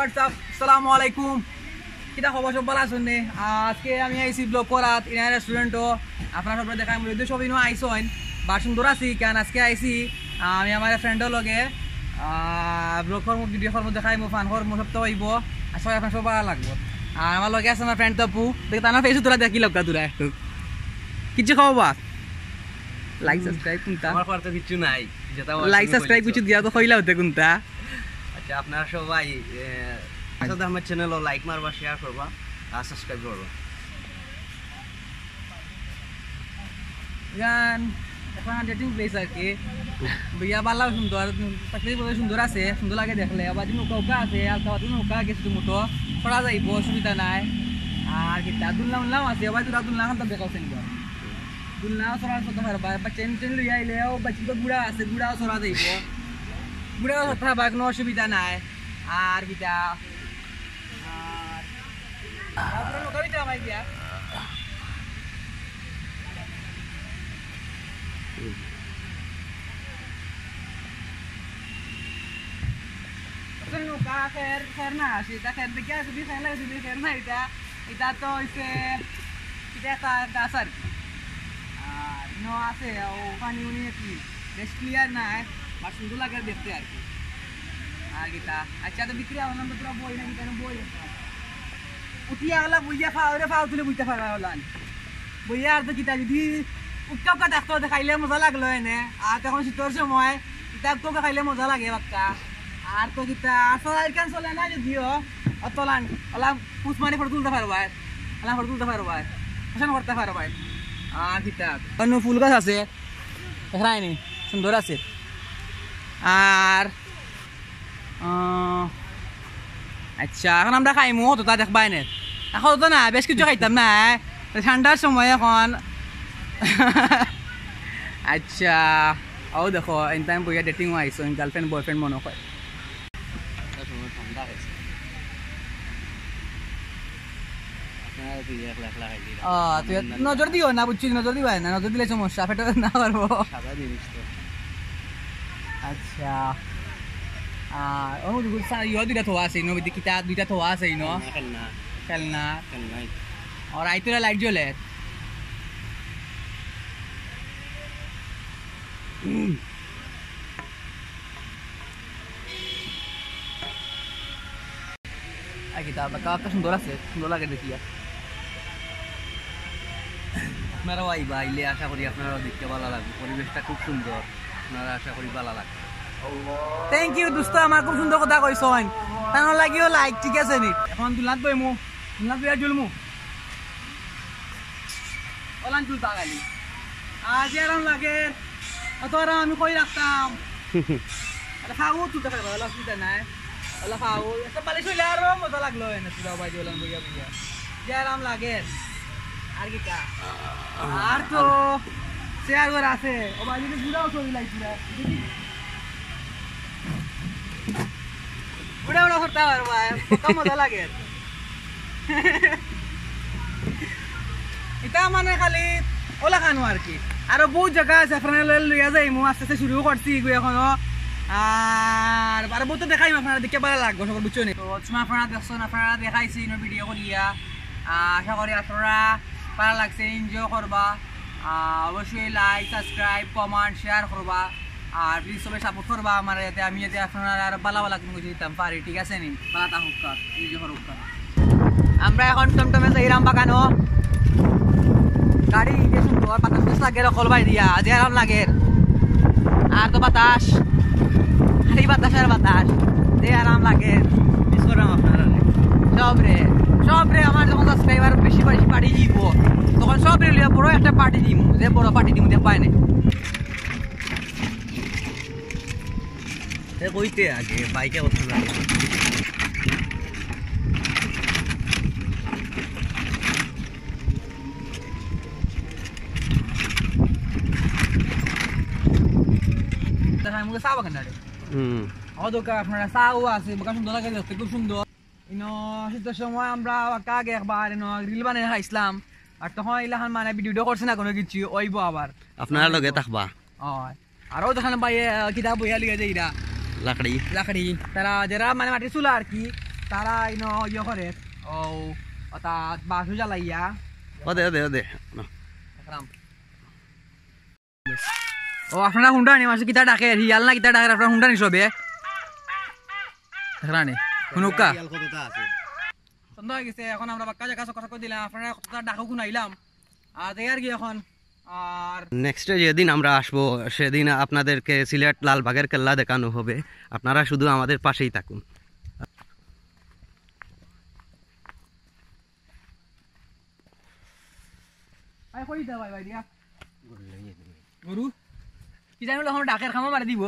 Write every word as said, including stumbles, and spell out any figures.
আসসালামু আলাইকুম। কিতা খবর, সব ভালা আছইন নি? আজকে আমি আইছি ব্লগ করাত ইনার রেস্টুরেন্টও। আপনারা সবরে দেখাইমু, যদিও সব ইনো আইছইন, বা সুন্দর আছি, কারণ আজকে আইছি আমি আমার ফ্রেন্ডর লগে ব্লগ করমু, ভিডিও করমু, দেখাইমু, ফান করমু, সব তো অইবো। আশা করি আপনার সব ভালা লাগবো। আর আমার লগে আছে আমার ফ্রেন্ড তপু, দেখ তার ফেস তোরা দেখি লক্কা তোরা একটু। কিচ্ছু খবর বা? লাইক সাবস্ক্রাইব কোনটা? আমার খবর তো কিচ্ছু নাই, যেটা আমার লাইক সাবস্ক্রাইব কিছু দিয়া তো কইলা হতে কোনটা? আচ্ছা, আপনারা সবাই আসাদ আহমেদ চ্যানেলও লাইক মারবা, শেয়ার করবা আর সাবস্ক্রাইব করবা। গান এখন ডেটিং প্লেস আর কি। বইয়া বালাও সুন্দর, প্রাকৃতিক পরিবেশ সুন্দর আছে, সুন্দর লাগে দেখলে। আবার দিন উকা উকা আছে, হালকা বাতাস উকা গেছে তো মুঠো, করা যাইব, অসুবিধা নাই। আর কিতা দুলনা উলনাও আছে, আবার দুলা দুলনা খান দেখা আছে নিবা। দুলনাও চড়া চড়তে পারবা, বা চেন চেন লইয়া আইলেও বা চিন্তা গুড়া আছে, গুড়াও চড়া যাইব, গুড়াও চড়তে পারবা, কোনো অসুবিধা নাই। আর কিতা আর তারপরে নৌকা দিতে আমায় দিয়া। নৌকা খের, খের না, সেটা খের দেখে আসে, খের লাগে, খের না এটা। এটা তো হইছে, এটা একটা গাছ আর কি। আর ইনো আছে, ও পানি উনি কি বেশ ক্লিয়ার নাই, বা সুন্দর লাগে দেখতে আর কি। আর কিতা? আচ্ছা, তো বিক্রি আমার নাম তো পুরা বই না, কিতা বই একটা। উঠিয়া ওলা বইয়া ফাওরে ফাও তুলে বইতে পারবা ওলান। বইয়া আর তো কিতা যদি উক্কা উক্কা দেখতো, দেখাইলে মজা লাগলো এনে। আর তখন শীতর সময়, কিতা উক্কা উক্কা খাইলে মজা লাগে বাক্কা। আর তো কিতা, আসল আইকান চলে না যদিও, অতলান, ওলা পুষ মারি ফটো তুলতে পারবা, ওলা ফটো তুলতে পারবা, পছন্দ করতে পারবা। আর কিতা, অন্য ফুল গাছ আছে, দেখরায়নি, সুন্দর আছে। আর আহ, আচ্ছা, এখন আমরা খাইমু, অতটা দেখবায় না। এখন তো না, বেশ কিছু খাইতাম না, এ? তো ঠান্ডার সময় এখন। আচ্ছা, ও দেখো, in time বইয়া ডেটিং আইছো, গার্লফ্রেন্ড বয়ফ্রেন্ড মনে হয়। ঠান্ডা খাইছে। আপনারা তো একলা একলা খাইলি। আহ, তুই নজর দিও না, বুঝছিস? নজর দিবায় না, নজর দিলে সমস্যা, পেটে না পারবো। সাদা জিনিস তো। আচ্ছা। আর অনু দুগুল সা-, ইয়ো দুইটা থোয়া আছে ইনো, বিদ্যে কিতা দুইটা থোয়া আছে ইনো। খেলনা, খেলনা। খেলনা। খেলনা। আর আইতরা লাইট জ্বলে। আর কিতা, বাক্কা বাক্কা সুন্দর আছে, সুন্দর লাগে দেখিয়া। আপনারাও আইবা, আইলে আশা করি আপনারাও দেখতে ভালা লাগবো। পরিবেশটা খুব সুন্দর, আপনারা আশা করি ভালা লাগবে। Thank you দোস্ত, আমার খুব সুন্দর কথা কইছইন। তার লাগিও লাইক, ঠিক আছে নি? এখন দুলনাত বইমু, দুলনাত বইয়া জ্বলমু। ওলান তুলতা খালি। আর যে আরাম লাগে, অত আরাম আমি কই রাখতাম। আরে খাও তুলতে পারবা, ওলা অসুবিধা নাই। ওলা খাও, একটা বালিশ হইলে আরো মজা লাগলো হয় না, তুলা বাজে ওলান বইয়া বইয়া। যে আরাম লাগে। আর কিতা? আর তো চেয়ার ঘর আছে, ও বাজে ঘুরাও ছবি লাগছিল। উড়া উড়া করতে পারবা, কত মজা লাগে। এটা মানে খালি ওলা খানো আর কি। আরো বহুত জাগা আছে, আপনারা লইয়া যাইমু, আস্তে আস্তে শুরু করছি এগু এখনো। আর আরো বহুত দেখাইমু, আপনারা দেখে ভালা লাগবো সবার, বুঝছো নি? তো সময় আপনারা দেখছেন, আপনারা দেখাইছি ইনো ভিডিও করিয়া। আহ, আশা করি আপনারা ভালা লাগছে, এনজয় করবা। আহ, অবশ্যই লাইক, সাবস্ক্রাইব, কমেন্ট, শেয়ার করবা। আর প্লিজ সবাই সাপোর্ট করবা আমার, যাতে আমি যাতে আপনারা আর ভালা ভালা কোনো কিছু দিতাম পারি, ঠিক আছে নি? ভালা থাকুক, এনজয় করুক। আমরা এখন টমটমে যাইরাম বাগানো। গাড়ি যে সুন্দর, বাতাস টাতাস লাগে রকল বাই দিয়া, যে আরাম লাগে। আর তো বাতাস, খালি বাতাস আর বাতাস, যে আরাম লাগে। মিস করলাম আপনারা। সব রে, সব রে, আমার যখন সাবস্ক্রাইবার বেশি বেশি বাড়ি দিব, তখন সব রে লিয়া বড় একটা পার্টি দিব, যে বড় পার্টি দিব, দেখবায় নি। এ কইতে আগে বাইকে করতে লাগে। দেখা মুখে চা বাগান আরে। হুম। ও দোকান আপনারা চাও আছে, বাগান সুন্দর লাগে দেখতে, খুব সুন্দর। ইনো শীতর সময় আমরা বাক্কা আগে একবার ইনো রিল বানাই খাইছিলাম। আর তখন ইলাখান মানে ভিডিও করছে না কোনো কিছু, অইবো আবার। আপনারা লগে থাকবা। অয়। আর ও তখন ভাই, আহ, কিতা বইয়া লইয়া যাইরা। লাকড়ি। লাকড়ি। তারা যারা মানে মাটির চুলা আর কি। তারা ইনো ইয়ে করে, ও, অর্থাৎ বাসু জ্বালাইয়া। ওদে ওদে ওদে। দেখলাম। ও, আপনারা হুনরা নি, মাসে কিতা ডাকে, হিয়াল না কিতা ডাকে, আপনারা হুনরা নি সবে? দেখরা নি, হুনুক্কা। হিয়াল কতটা আছে? সন্ধ্যা হয়ে গেছে, এখন আমরা বাক্কা জায়গা চক্কর চক্কর দিলাম, আপনারা কতটা ডাকো গুনাইলাম। আর যাই আর কি এখন, আর নেক্সটে যেদিন আমরা আসবো, সেদিন আপনাদেরকে সিলেট লালবাগের কেল্লা দেখানো হবে। আপনারা শুধু আমাদের পাশেই থাকুন। ভাই, কই দিতা ভাই, ভাই দিয়া? গরু? কি জানি বলে, এখন ডাকের খামা মারি দিব।